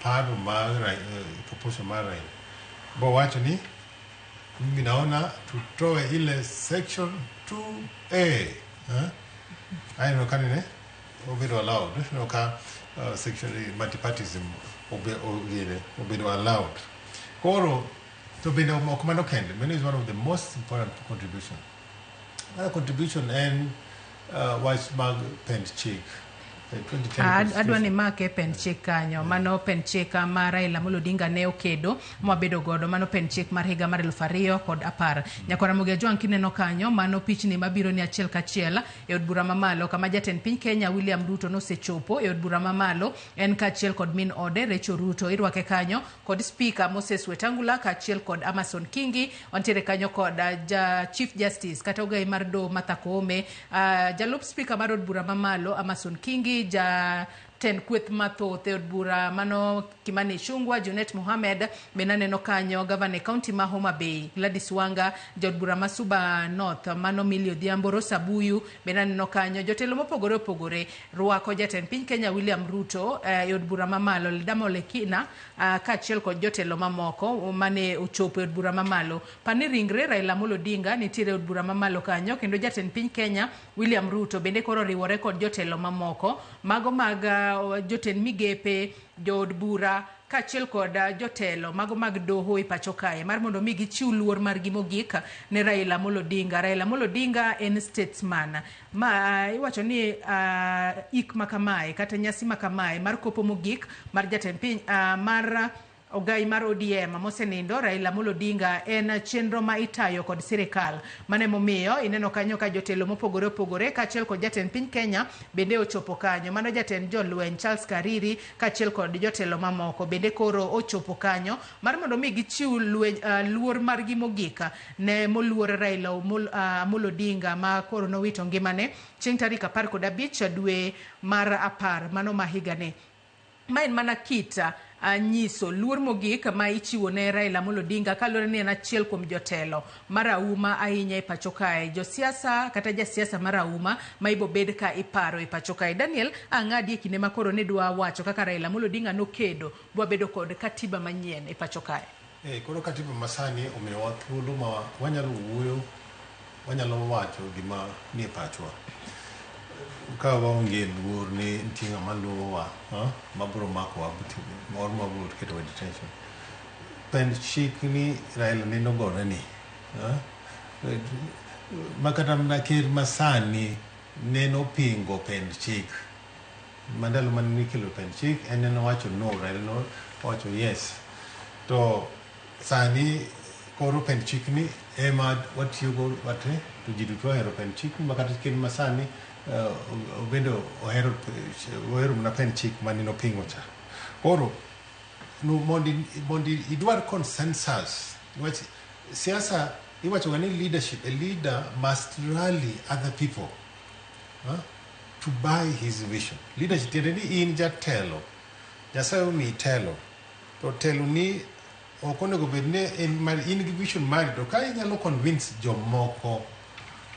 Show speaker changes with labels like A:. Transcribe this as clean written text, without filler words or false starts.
A: paro mar proposal mar Raila bowacho ni mimi naona tutoe ile section 2A, eh? Aneno ka nene obedo allowed. Aneno ka section multipartyism obedo allowed. Koro to bende ok mano kende. Mano is one of the most important contribution. Another contribution en wach mag pend chik. 2010
B: Adwa ni
A: constitution.
B: Make pend chik kanyo. Mano pend chik ma Raila Amolo Odinga ne okedo mwabedo godo. Mano pend chik mar higa mar 2010. Nyakora Ramogi Ajwang', kineno kanyo, mano pichni mabiro ni achiel kachiel e od bura mamalo kama jatend piny Kenya William Ruto nosechopo e od bura mamalo, en kaachiel kod min ode Rachel Ruto. Irwake kanyo kod Speaker Moses Wetangula kaachiel kod Amason Kingi. Wantiere kanyo kod ja Chief Justice kata ogai mar doho Martha Koome, jalup Speaker mar od bura mamalo Amason Kingi, ja tend kweth mathoth e od bura mano Kimani Ichung'wa, Junet Mohamed bende aneno kanyo, gavana e kaunti ma Homa Bay Gladys Wanga, jaod bura ma Suba North mano Millie Odhiambo, Rosa Buyu bende aneno kanyo, jotelo mopogore opogore rwako jatend piny Kenya William Ruto e od bura mamalo, Ledama Olekina kaachiel kod jotelo mamoko mane ochopo e od bura mamalo. Pani ringre Raila Amolo Odinga nitiere e od bura mamalo kanyo, kendo jatend piny Kenya William Ruto bende koro oriwore kod jotelo mamoko mago mag jotend migepe, jood bura kaachiel kod jotelo mago mag doho e pacho kae mar mondo mi gichiw luor margi mogik ne Raila Amolo Odinga. Raila Amolo Odinga en statesman ma iwacho ni ik makamae kata nyasi makamae mar kopo mogik mar jatend piny mar ogai mar ODM mosenindo Raila Amolo Odinga en chenro ma itayo kod sirikal. Mano emomiyo ineno kanyo ka jotelo mopogore opogore kaachiel kod jatend piny Kenya bende ochopo kanyo. Mano jatend jolweny Charles Kariri kaachiel kod jotelo mamoko bende koro ochopo kanyo mar mondo mi gichiw luor margi mogik ne moluor Raila Amolo Odinga ma koro nowito ngimane chieng' tarik 15 dwe mar 10 mano ma higani. Ma en mana kit nyiso luor mogik ma ichiwo ne Raila Amolo Odinga kaluwore ni en achiel kuom jotelo marahuma ahinya e pacho kae. Josiasa kata jasiasa marahuma ma ibo bed ka iparo e pacho kae. Daniel, ang'adi e kinde ma koro ne dwa wacho kaka Raila Amolo Odinga nokedo bwabedo kod katiba manyien e pacho kae.
A: Koro katiba masani omiyowa thuolo ma wanyalo wuoyo, wanyalo wacho gima nie pachwa. Ka waonge luor ni nitie ng'ama luwowa, mabiro makowa moro mabiro ketowa e detention. Pend chik ni Raila nene ogore ni, ma kata mana ker masani nene opingo pend chik. Ma ndalo mane nikelo pend chik en nene owacho no, Raila nowacho yes. To sani koro pend chik ni ema watiyogo wate, to ji duto ohero pend chik ma kata ker masani bende ohero mana pend chik mane nopingo cha. Koro mondo idwar consensus, niwach siasa iwacho ga ni leadership, a leader must rally other people to buy his vision. Leadership tiende ni in jatelo, Nyasaye omiyi telo, to telo ni ok onego bed ni en mar in gi vision mari, to ka inyalo convince jomoko.